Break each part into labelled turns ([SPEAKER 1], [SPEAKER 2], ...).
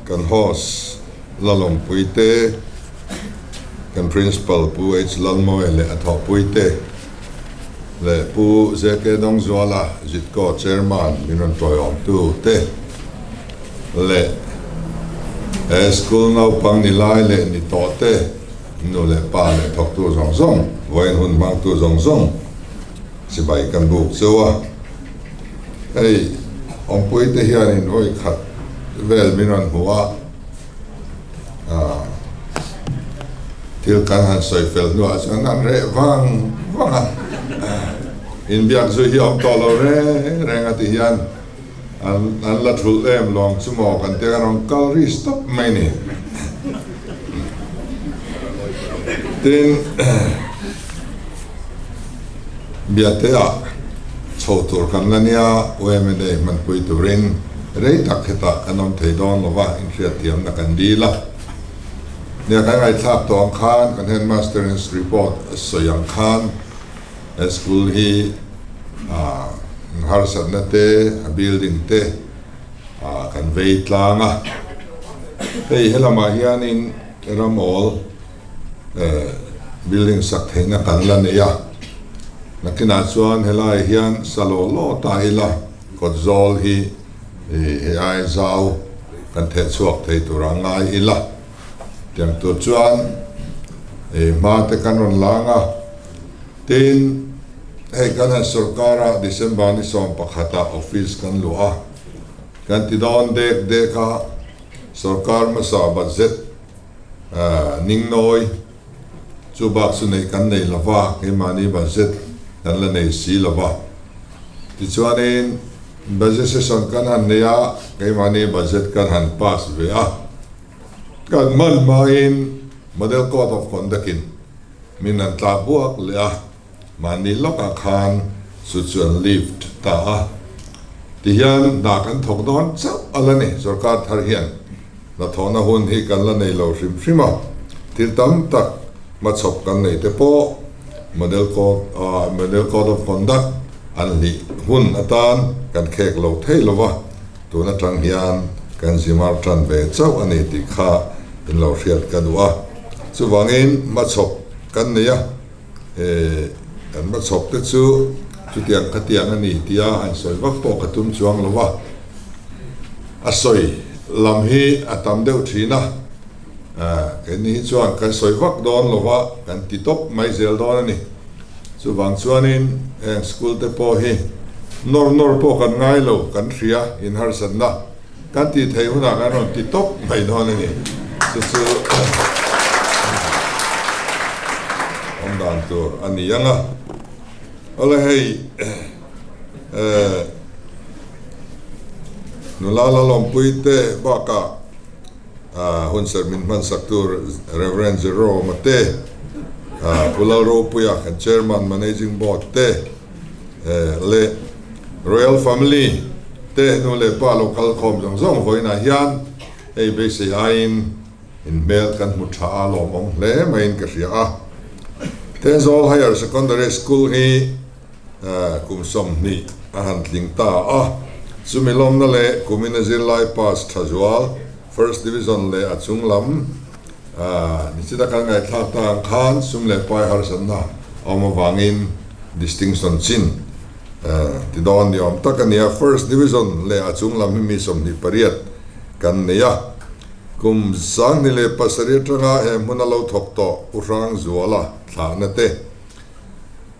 [SPEAKER 1] Kan host Lalawmpui te, kan Principal Pu H Lalmawia leh a thawhpui te leh Pu ZK Dawngzuala Zitkaw Chairman min rawn tawiawmtu te leh he school naupang ni lai leh ni tawh te, nu leh pa leh thawktu zawng zawng, vawiin hun hmangtu zawng zawng chibai kan buk cheu a. Hei awmpui te hianin vawi khat vel min rawn hmu a, thil kan han sawi fel hnuah chuan an reh vang vang a, inbiak zui hi a awm tawh lo reng reng a ti hian an an la thulh em lawng chu maw kan tia kan rawn kal ri stop mai ni. Tin. Biateah chho tur kan la nia, UMNA hmanpui turin rei tak hetah kan awm thei dawn lo va, inhriatthiamna kan dil a. Nia kan ngaihthlak tawh ang khan kan headmaster's report a sawi ang khan he school hi harsatna te, a building te kan vei tlang a. Hei helamah hianin ram awl. Building sak theihna kan la nei a, nakinah chuan helaiah hian sa law law ta ila kawt zawl hi hei ai zau kan theh chhuak thei tur a ngai ila tiang tur chuan hma te kan rawn lang a, tin hei kan han sorkara December ni 11 ah office kan luah a, kan ti dawn dek dek a sorkar hmasa budget. Ningnawi, chu bak chu neih kan nei lo va, keimahni budget kan la nei si lo va. Tichuanin budget session kan han nei a, keimahni budget kan han pass ve a. Kan hman hmain Model Code of Conduct-in min han tlak buak leh a. Mahni lawkah khan chu chu an lift ta a, tihian hna kan thawk dawn chauh a la ni. Sorkar thar hian hnathawhna hun hi kan la nei lo hrim hrim a, thil tam tak hmachhawp kan nei te pawh Model Code Model Code of Conduct an hlih hun atan kan khek lo thei lo va, tun atang hian kan zimar tan ve chauh a ni tih kha in lo hriat ka duh a. Chuvangin hmachhawp kan nei a. He kan va chhawp te chu chutiang khatiang a ni tia han sawi vak pawh ka tum chuang lo va, a sawi lam hi a tam deuh thin a, keini hi chuan kan sawi vak dawn lo va, kan ti tawp mai zel dawn a ni. Chuvang chuanin heng school te pawh hi nawr nawr pawh kan ngai lo, kan hria inharsatna. Kan tih theih hunah kan rawn ti tawp mai dawn a ni. Chu chu awm dan tur a ni ang a. Awle hei nula Lalawmpui te bakah hunserh min hmansak tur Rev. Jerome-a te, Pu Lalropuia kan Chairman Managing Board te, leh Royal Family te nu leh pa lo kal khawm zawng zawng vawiinah hian hei beisei aiin inhmel kan hmu tha a lawmawm hle maiin ka hria a. Thenzawl Higher Secondary School hi kum 20 a han tling ta a, chumi lawmna leh kumina zirlai pass tha zual First Division leh a chung lam Nichina kan ngaihthlak ta ang khan sum leh pai harsatna a awm avangin distinction chin ti dawn ni awm tak a ni a. First Division leh a chung lam hi mi 28 kan nei a. Kum 2007 atanga he hmuna lo thawk tawh U Hrangzuala thlahna te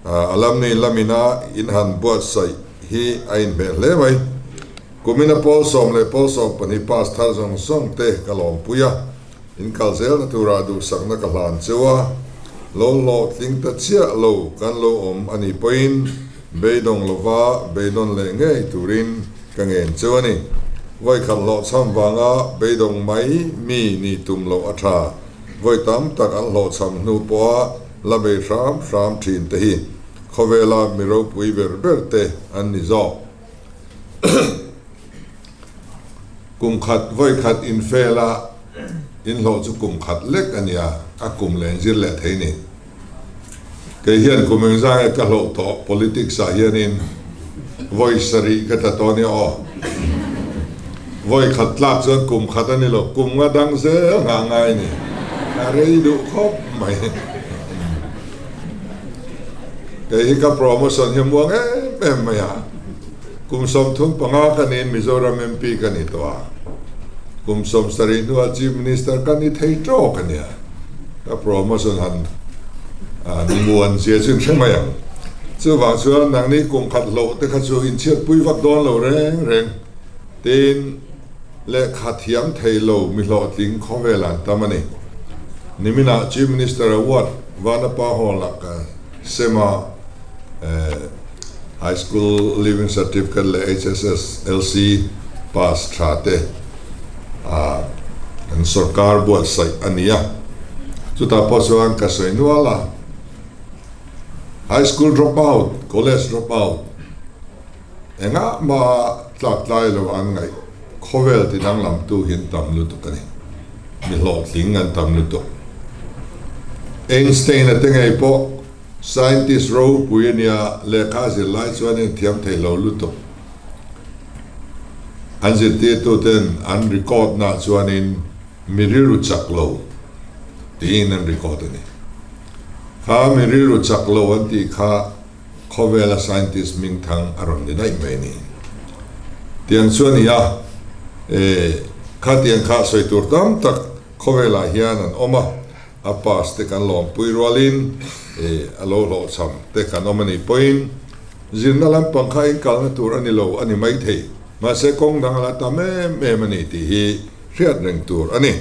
[SPEAKER 1] alumni lamina in han buatsaih hi a inhmeh hle mai. Kumina pawl 10 leh pawl 12 pass thar zawng zawng te ka lawmpui a. In kal zelna turah duhsakna ka hlan cheu a, lo hlawhtling ta chiah lo kan lo awm a nih pawhin beidawng lova beidawn leh ngei turin ka ngen cheu a ni. Vawikhat hlawhchham vanga beidawng mai mi nih tum loh a tha. Vawi tam tak an hlawhchham hnu pawha la bei hram hram thin te hi khawvela mi ropui ber ber te an ni zawk. Kum khat vawi khat in fail a, in hlawh chu kum khat lek a nia, a kum leh zir leh thei ni. Kei hian kum engzah nge ka hlawh tawh politics ah hianin vawi sarih ka tla tawh nia aw. Vawi khat tlak chuan kum khat a ni lo, kum nga dang zel nghah ngai a ni. A rei duh khawp mai. Kei hi ka promotion hi a muang em em mai a. Kum 35 ka niin Mizoram MP ka ni tawh a. Kum 70 hnuah Chief Minister ka ni thei tawk a nia. Ka promotion han muan zia chu in hre mai ang. Chuvang chuan nangni kum khat hloh te kha chu inchhiatpui vak dawn lo reng reng. Tin, lehkha thiam thei lo mi hlawhtling khawvel an tam a ni. Niminah Chief Minister Award Vanapa Hall-ah ka sem a, High School Leaving Certificate leh HSSLC pass tha te an sorkar buatsaih a ni a. Chutah pawh chuan ka sawi nual a, High School drop out, College drop out, Engah mah tlak tlai lo an ngaih khawvel ti danglamtu hi an tam lutuk a ni. Mi hlawhtling an tam lutuk. Einstein-a te ngei pawh scientist ropui a nia, lehkha zir lai chuan a inthiam thei lo lutuk. An zirtirtuten an record nah chuanin mi rilru chak lo tiin an record a ni. Kha mi rilru chak lo an tih kha Khawvela scientist hmingthang a rawn ni daih mai a ni. Tiang chu a ni a, e, khatiang kha sawi tur tam tak khawvelah hian an awm a, a pass te kan lawmpui rualin, e, a lo hlawhchham te kan awm a nih pawhin zirna lampang kha inkalna tur a ni lo a ni maithei, mahse kawng dang a la tam em em a ni tih hi hriat reng tur a ni.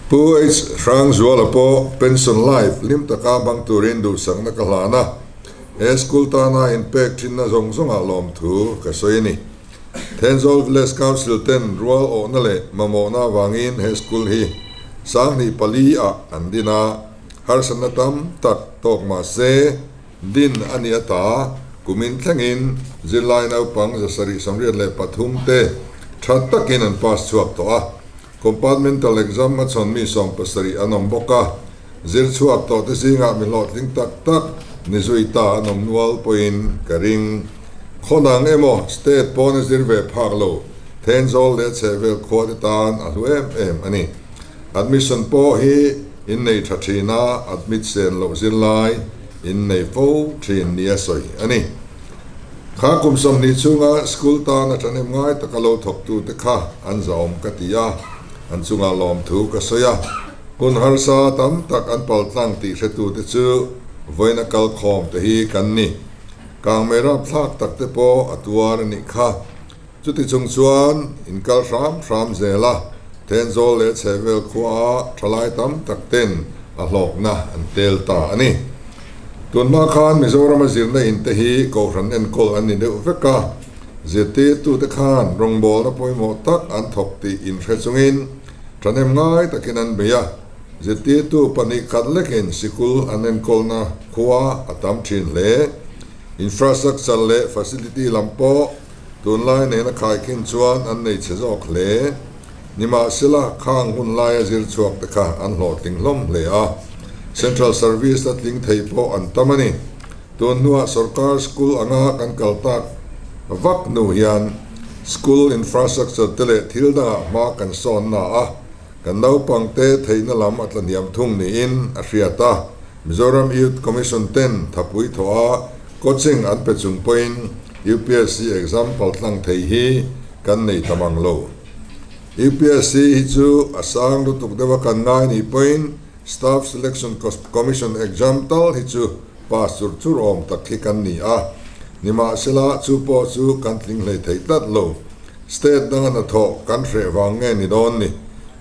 [SPEAKER 1] Pu H. Hrangzuala pawh Pension Life hlim taka hmang turin duhsakna ka hlan a, he school tana inpek thinna zawng zawngah lawmthu ka sawi a ni. Thenzawl Village Council ten rual awhna leh mamawhna avangin he school hi 2004 ah an din a, harsatna tam tak tawk mah se, Din a ni ata, kumin thlengin zirlai naupang 783 te tha takin an pass chhuak tawh a, compartmental exam a chhawn mi 70 an awm bawk a, zir chhuak tawh te zingah mi hlawhtling tak tak ni zui ta an awm nual pawhin ka ring. Khawnang emaw state pawn a zir ve phak lo, Thenzawl leh chhehvel khua te tan a hlu em em a ni. Admission pawh hi in nei tha thin a, admit sen loh zirlai in nei fo thin nia sawi a ni. Kha kum 20 chhunga school tan a thahnem ngai taka lo thawktute kha an zahawm ka ti a, an chungah lawmthu ka sawi a. Hun harsa tam tak an paltlang tih hretute chu vawiina kalkhawm te hi kan ni. Kangmei rapthlak tak te pawh a tuar a nih kha. Chuti chung chuan inkal hram hram zel a, Thenzawl leh chhehvel khuaah thalai tam tak ten a hlawkna an tel ta a ni. Tunhma khan Mizorama zirna in te hi Kohhran enkawl an ni deuh vek a, zirtirtute khan rawngbawlna pawimawh tak an thawk tih inhre chungin thahnem ngai takin an bei a, zirtirtu pahnih khat lekin sikul an enkawlna khua a tam thin hle. Infrastructure leh facility lam pawh Tunlai nena khaikhin chuan an nei chhe zawk hle. Nimahsela, khang hun laia zir chhuak te kha an hlawhtling hlawm hle a, Central Service a tling thei pawh an tam a ni. Tun hnuah sorkar school anga kan kal tak vak hnu hian school infrastructure te leh thil dangah hma kan sawn na a, kan naupang te theihna lam a tlahniam thung niin a hriat a. Mizoram Youth Commission ten thapui thawh a coaching an pe chung pawhin UPSC exam paltlang thei hi kan nei ta mang lo. UPSC hi chu a sang lutuk deuh a kan ngai nih pawhin Staff Selection Commission exam tal hi chu pass chur chur awm tak hi kan ni a, nimahsela chu pawh chu kan tling hlei thei tlat lo. State danga hnathawh kan hreh vang nge ni dawn ni?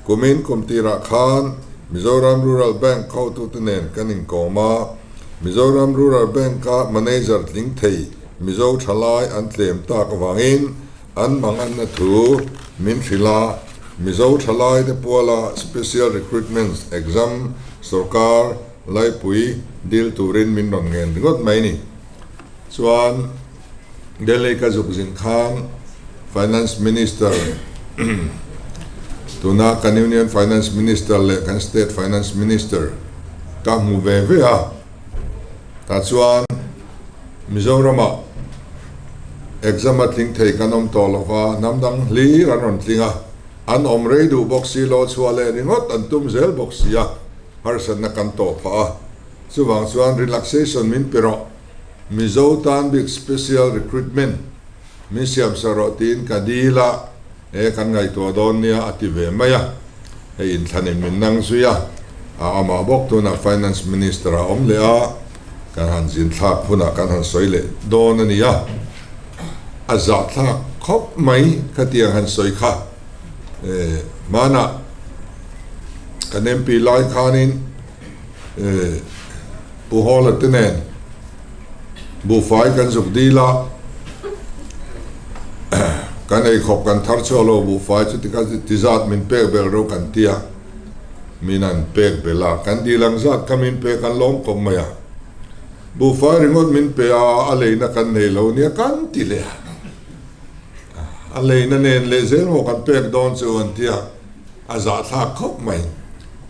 [SPEAKER 1] Kumin kum tirah khan Mizoram Rural Bank hotute nen kan inkawm a, Mizoram Rural Bank-a manager tling thei Mizo thalai an tlem tak avangin an manganna thu min hrilh a, Mizo thalaite puala Special Recruitment Exam sawrkar laipui dil turin min rawn ngen ringawt mai ni. Chuan Delhi ka zuk zin khan Finance Minister tuna kan Union Finance Minister leh kan State Finance Minister ka hmu ve ve a. Tah chuan Mizoramah exam a tling thei kan awm tawh lo va, hnam dang hlir an rawn tling a, an awm rei duh bawk si lo, chhuah leh ringawt an tum zel bawk si a, harsatna kan tawh phah a. Chuvang chuan relaxation min pe rawh, Mizo tan bik special recruitment min siam sak rawh tiin ka dil a, he kan ngaihtuah dawn nia a ti ve mai a, hei inthlanin min nang zui a, a amah bawk tunah Finance Minister a awm leh a, kan han zin thlak hunah kan han sawi leh dawn a ni a, a zahthlak khawp mai khatiang han sawi kha hmanah kan MP lai khanin Pu Hawla te nen buhfai kan zuk dil a, kan eikhawp kan thar chhuak lo buhfai chu tikha ti zat min pek belh ro kan ti a, min an pek belh a, kan dil ang zat kha min pek an lawm khawp mai a, buhfai ringawt min pe a, a leina kan nei lo nia kan ti leh a, a leina nen leh zel maw kan pek dawn chu an ti a. A zahthlak khawp mai.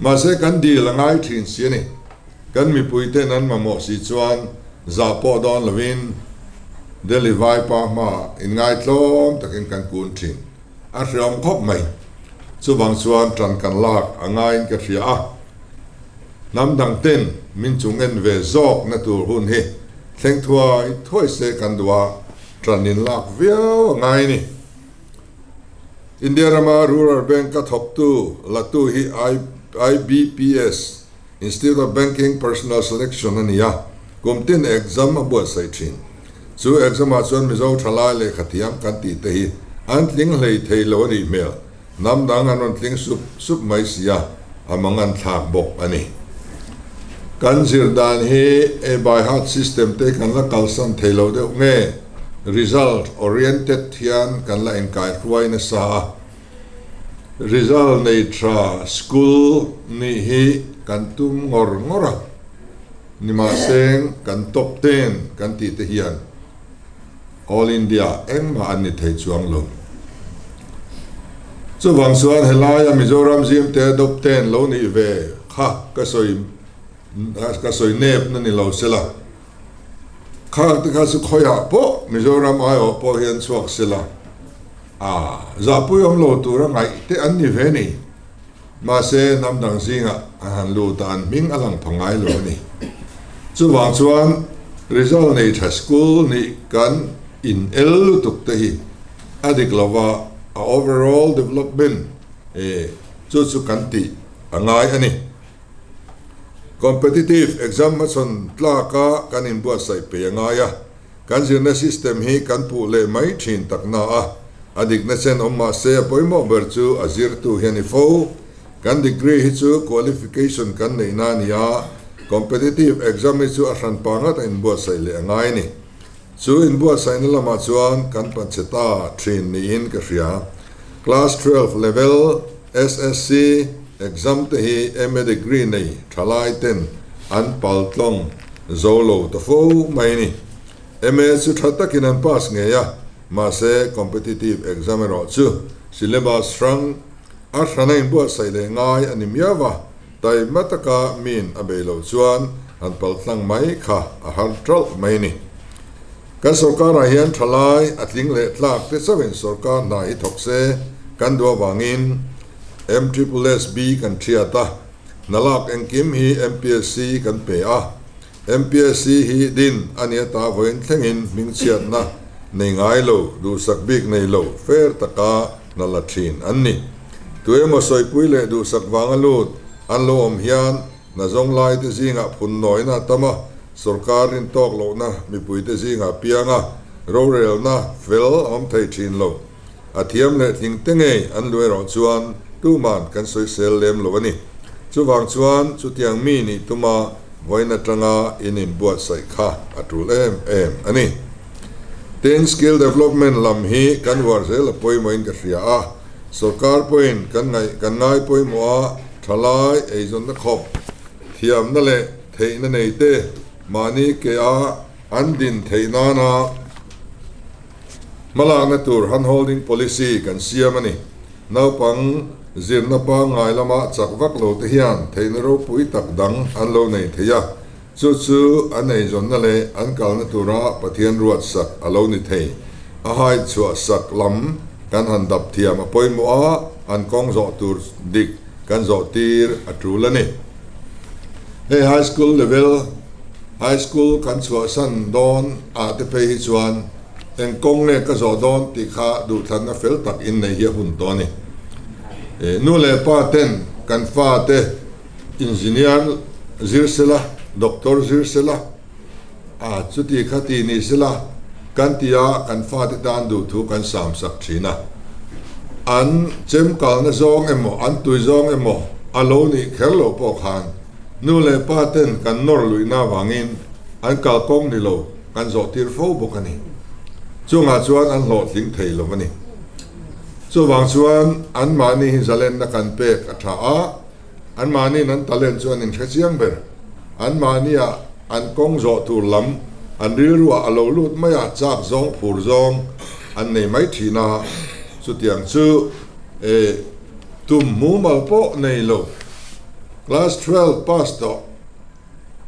[SPEAKER 1] Mahse kan dil a ngai thin si a ni. Kan mipui ten an mamawh si chuan zah pawh dawn lovin Delhi vaipa hmaah inngaitlawm takin kan kun thin. A hreawm khawp mai. Chuvang chuan tan kan lak a ngaiin ka hria a. Hnam dang ten min chung en ve zawk na tur hun hi thleng thuai thuai se kan duh a, tan in lak viau a ngai a ni. India rama Rural Bank-a thawktu latu hi IBPS, Institute of Banking Personnel Selection, a ni a, kum tin exam a buatsaih thin. Chu exam-ah chuan Mizo thalai lehkhathiam kan tih te hi an tling hlei thei lo a nih hmel. Hnam dang an rawn tling sup sup mai si a, a mang an thlak bawk a ni. Kan zir dan hi e by heart system te kan la kalsan thei lo deuh nge result oriented hian kan la inkaihruai nasa a, result nei tha school nih hi kan tum ngawr ngawr a, nimahseng kan top ten kan tih te hian All India engmah an ni thei chuang lo. Chuvang chuan helaia Mizoram zimte dawp ten lo nih ve kha ka sawi ka sawi nep na ni lo sela. Khang te kha chu khawiah pawh Mizoram aiawh pawh hian chhuak sela a zahpui awm lo tura ngaih te an ni ve ni. Mahse, hnam dang zingah an han lut a, an hming a lang pha ngai lo a ni. Chuvang chuan result nei tha school nih kan in el lutuk te hi a dik lo va, a overall development e chu chu kan tih a ngai a ni. Competitive exam hmachhawn tlaka kan inbuatsaih pei a ngai a. Kan zirna system hi kan puh leh mai thin tak na a, a dikna chen awm mah se a pawimawh ber chu a zirtu hi a ni fo. Kan degree hi chu qualification kan neihna a ni a, competitive exam hi chu a hran pa ngat a inbuatsaih leh a ngai a ni. Chu inbuatsaihna lamah chuan kan panchhe ta thin niin ka hria. Class 12 level SSC exam te hi MA degree nei thalai ten an paltlawng zo lo ta fo mai a ni. MA chu tha takin an pass ngei a, mahse competitive exam erawh chu syllabus hrang a hrana inbuatsaih leh ngai a ni miau a, taima taka min a bei loh chuan han paltlang mai kha a har ṭalh mai a ni. Kan sorkarah hian thalai a tling leh tlak te chauhin sorkar hna hi thawk se kan duh avangin MSSB kan ṭhiat a, Hna lak engkim hi MPSC kan pe a, MPSC hi din a nia ta vawiin thlengin hmingchhiatna nei ngai lo, duhsak bik nei lo, fair taka hna la thin an ni. Tu emaw sawipui leh duhsak vanga lut an lo awm hian hna zawng lai te zingah phun nawina a tam a, sorkar rin tawk lohna mipui te zingah pianga rorelna fel a awm thei thin lo. A thiam leh tling te ngei an lu erawh chuan tuman kan sawisel lem lo a ni. Chuvang chuan chutiang mi nih tuma vawiin atanga in inbuatsaih kha a tul em em a ni. Tin, skill development lam hi kan uar zel a pawimawhin ka hria a, sorkar pawhin kan ngaih kan ngai pawimawh a, thalai eizawnna khawp thiamna leh theihna nei te mahni ke a an din theih nana Hmalakna tur handholding policy kan siam a ni. Naupang zirna pangngai lama chak vak lo te hian theihna ropui tak dang an lo nei thei a. Chu chu an eizawnna leh an kalna tura Pathian ruatsak a lo ni thei. A hai chhuahsak lam kan han dap thiam a pawimawh a, an kawng zawh tur dik kan zawh tir a tul a ni. Hei high school level, high school kan chhuahsan dawn ah te phei hi chuan eng kawng nge ka zawh dawn tih kha duhthlanna fel tak inneih hi a hun tawh a ni. Nu leh pa ten kan fate Engineer zir sela, Doctor zir sela, a chuti kha ti ni sela kan ti a, kan fate tan duhthu kan sam sak thin a. An chem kalna zawng emaw, an tui zawng emaw a lo nih kher loh pawh khan nu leh pa ten kan nawr luihna avangin an kalkawng ni lo kan zawh tir fo bawk a ni. Chungah chuan an hlawhtling thei lo a ni. Chuvang chuan anmahni hi zalenna kan pek a tha a. Anmahniin an talent chu an inhre chiang ber. Anmahnia an kawng zawh tur lam an rilruah a lo lut mai a, chak zawng phur zawng an nei mai thin a. Chutiang chu e tum mumal pawh nei lo. Class 12 pass tawh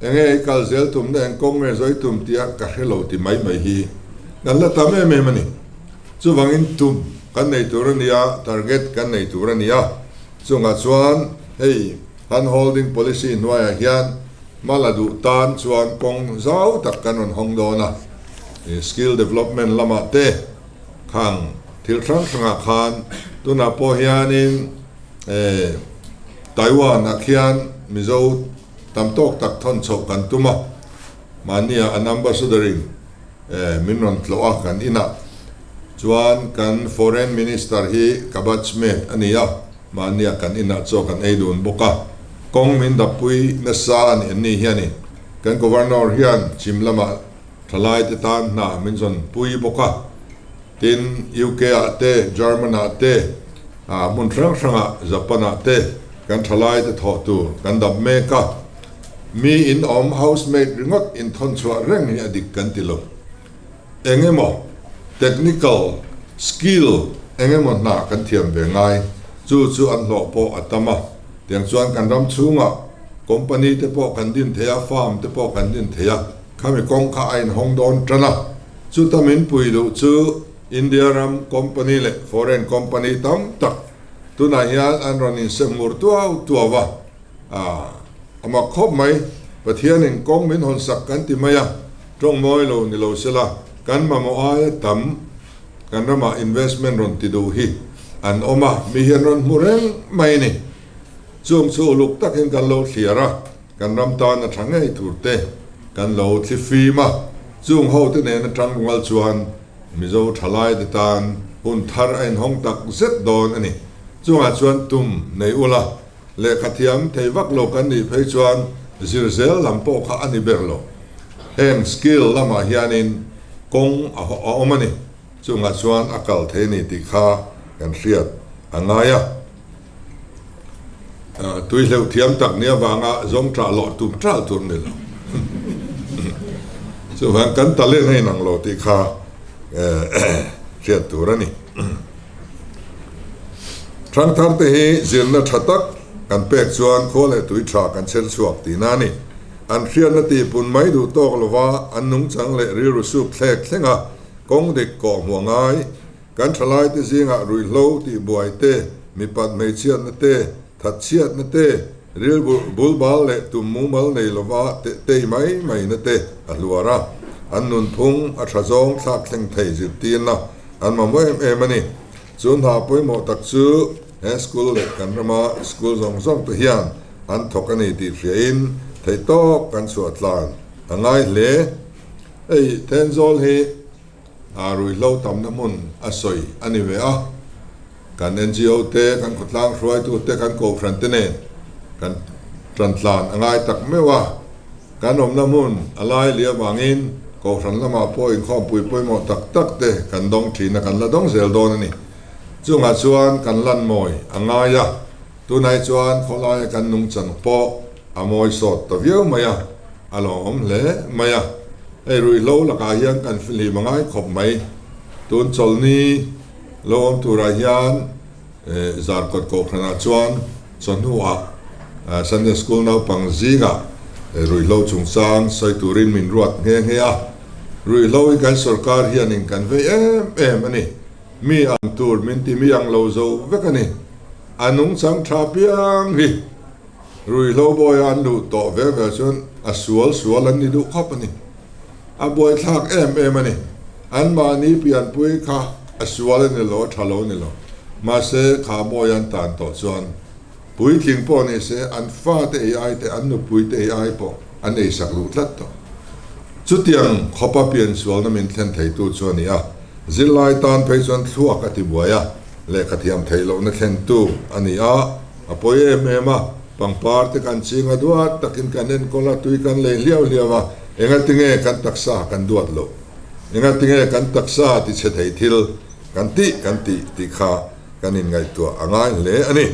[SPEAKER 1] enge i kal zel tumna eng kawng nge zawi tum tia ka hre lo ti mai mai hi kan la tam em em a ni. Chuvangin tum kan nei tur a nia, target kan nei tur a nia. Chungah chuan hei hand holding policy hnuaiah hian hma la duh tan chuan kawng zau tak kan rawn hawng dawn a, skill development lamah te khang thil hrang hrangah khan tunah pawh hianin Taiwan ah khian Mizo tam tawk tak thawn chhoh kan tum a, mahnia an ambassador in min rawn tlawh a kan inah chuan kan foreign minister hi ka batchmate a ni a, mahnia kan inah chaw kan ei dun bawk a, kawng min dappui nasa a ni an ni hianin kan governor hian chhim lamah thalai te tan hna min zawn pui bawk a, tin UK ah te German ah te hmun hrang hrangah Japan ah te kan thalai te thawh tur kan dap mek a. Mi in awm housemaid ringawt in thawn chhuah reng hi a dik kan ti lo. Eng emaw technical skill eng emaw hna kan thiam ve ngai, chu chu an hlawh pawh a tam a. Tiang chuan kan ram chhungah company te pawh kan din thei a, farm te pawh kan din thei a, khami kawng kha a inhawng dawn tan a. Chuta min pui duh chu India ram company leh foreign company tam tak tunah hian an rawn insem ngur tuau tuau a. A mak khawp mai, Pathianin kawng min hawn sak kan ti mai a, tawng mawi lo ni lo sela, kan mamawh aia tam kan ramah investment rawn ti duh hi an awm a, mi hian rawn hmu reng mai a ni. Chung chu uluk takin kan lo thliar a, kan ram tan a tha ngei tur te kan lo thli fim a, chung hote nen atang rual chuan Mizo thalaite tan hun thar a inhawng tak zet dawn a ni. Chungah chuan tum nei ula. Lehkha thiam thei vak lo kan nih phei chuan zir zel lam pawh kha a ni ber lo. Heng skill lamah hianin kawng a awm a ni. Chungah chuan a kal thei a ni tih kha kan hriat a ngai a. Tui hleuh thiam tak nia vanga zawng ṭah lawh tum ṭalh tur ni lo. Chuvang kan talent a inang lo tih kha hriat tur a ni. Thangtharte hi zirna tha tak kan pek chuan khua leh tui tha kan chher chhuak tihna a ni. An hriatna tihpun mai duh tawk lova an nungchang leh rilru suk thlek thleng a, kawng dik kawh hmuh a ngai. Kan thalaite zingah ruihhlo tihbuai te, mipat hmeichhiatna te, thatchhiatna te, rilru bulbal leh tum mumal nei lova tei mai maina te a hluar a, an nunphung a tha zawng thlak thleng thei zirtirna an mamawh em em a ni. Chu hna pawimawh tak chu he school leh kan rama school zawng zawng te hian an thawk a ni tih hriain theihtawp kan chhuah tlan a ngai hle. Hei Thenzawl hi a ruihhlo tamna hmun a sawi a ni ve a, kan NGO te, kan khawtlang hruaitu te, kan kohhran te nen kan tan tlan a ngai tak meuh a. Kan awmna hmun a lai leh avangin Kohhran lamah pawh inkhawmpui pawimawh tak tak te kan dawng thin a, kan la dawng zel dawn a ni. Chungah chuan kan lan mawi a ngai a, tunah hi chuan khawlaia kan nungchang pawh a mawi sawt ta viau mai a, a lawmawm hle mai a. Hei ruihhlo lakah hian kan fihlim a ngai khawp mai. Tun chawlhni lo awm turah hian Zarkawt Kohhranah chuan chawhnuah Sunday School naupang zingah. Ruihhlo chungchang sawi turin min ruat nghe nghe a, ruihhlo hi kan sorkar hianin kan vei em em a ni. Mi ang tur min ti mi ang lo zo vek a ni. A nungchang tha piang hi ruihhlo bawia an luh tawh ve ve chuan a sual sual an ni duh khawp a ni. A buaithlak em em a ni. Anmahni pianpui kha a sual a ni lo, a tha lo a ni lo. Mahse, kha bawi an tan tawh chuan puitling pawh ni se an fate ei ai te, an nupui te ei ai pawh an eisak luh tlat tawh. Chutiang khawpa piansualna min thlen theitu chu a ni a. Zirlai tan phei chuan thluak a ti buai a, lehkha thiam theih lohna thlentu a ni a, a pawi em em a, pangpar te kan ching a duat takin kan enkawl a, tui kan lei hliau hliau a, engatinge kan taksa kan duat loh? Engatinge kan taksa ti chhe thei thil kan tih kan tih tih kha kan inngaihtuah a ngai hle a ni.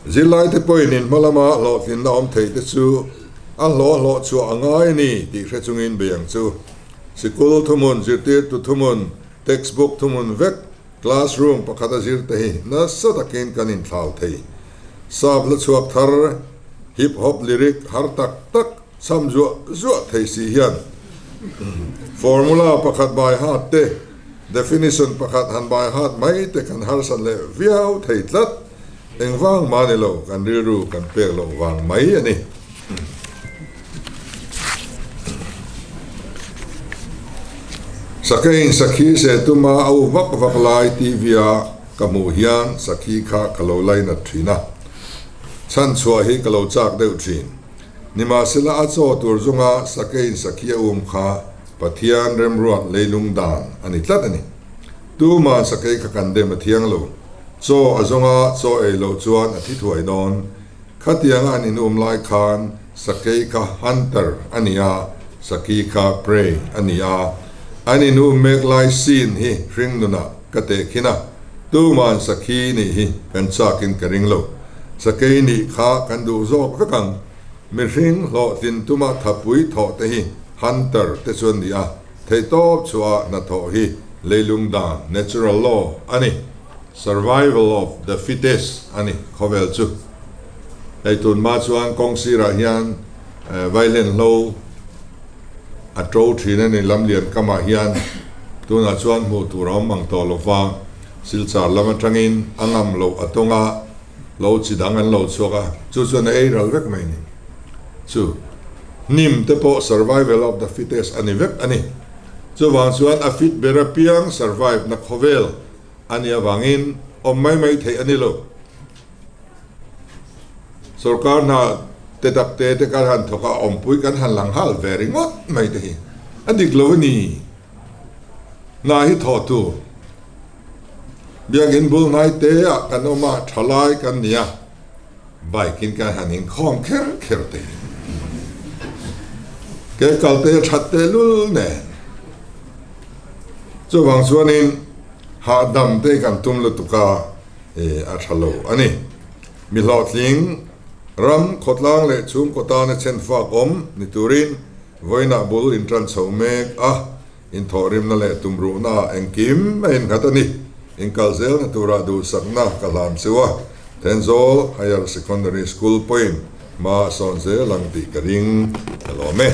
[SPEAKER 1] Zirlai te pawhin in hma lama hlawhtlinna awm thei te chu a hlawh hlawh chhuah a ngai a ni tih hre chungin bei ang chu. Sikul thuhmun, zirtirtu thuhmun, textbook thuhmun vek, classroom pakhata zir te hi nasa takin kan inthlau thei. Sap hla chhuak thar, hip hop lyric har tak tak chham zuah zuah thei si hian formula pakhat by heart te, definition pakhat han by heart mai te kan harsat leh viau thei tlat. Engvang mah ni lo, kan rilru kan pek loh vang mai a ni. Sakeiin sakhi se tuma a u vak vak lai TV a ka hmuh hian sakhi kha ka lo lainat thin a, chhanchhuah hi ka lo chak deuh thin. Nimahsela a chaw tur zunga sakeiin sakhi a um kha Pathian remruat leilung dan a ni tlat a ni. Tuma'n sakei kha kan dem a thiang lo. Chaw a zawnga chaw ei loh chuan a thi thuai dawn. Khatianga an inum lai khan sakei kha hunter a ni a, saki kha prey a ni a. An inum mek lai scene hi hring nunah ka tehkhin a, tuma'n sakhi nih hi kan chakin ka ring lo. Sakei nih kha kan duh zawk vek ang. Mihring hlawhtlin tuma thapui thawh te hi hunter te chu an ni a, theihtawp chhuah hnathawh hi leilung dan, natural law, a ni. Survival of the fittest a ni khawvel chu. Hei tun hma chuan kawng sirah hian vailen hlo a to thin a ni lamlian kamah hian tunah chuan hmuh tur a awm ang tawh lo va, Silchar lam atangin a ngam loh a tawng a, lo chi dang an lo chhuak a, chu chuan a ei ral vek mai a ni. Chu hnim te pawh survival of the fittest a ni vek a ni. Chuvang chuan a fit ber apiang survive na khawvel A nih avangin awm mai mai theih a ni lo. Sorkar hna te tak te te kan han thawk a, awmpui kan han lang nghal ve ringawt mai te hi a dik lo a ni. Hna hi thawh tur biakinn bul hnai te ah kan awm a, thalai kan ni a. Bike in kan han inkhawm kher kher te hi ke kal te that teh lul nen chuvang chuanin hahdam te kan tum lutuk a a tha lo a ni. Mi hlawhtling ram khawtlang leh chhungkaw tana chhenfak awm ni turin vawiinah bul intan chho mek a. Inthawhrimna leh tumruhna engkim a innghat a ni. Inkal zelna tura duhsakna ka hlan cheu a, Thenzawl Higher Secondary School pawhin hma a sawn zel ang tih ka ring ka lawm e.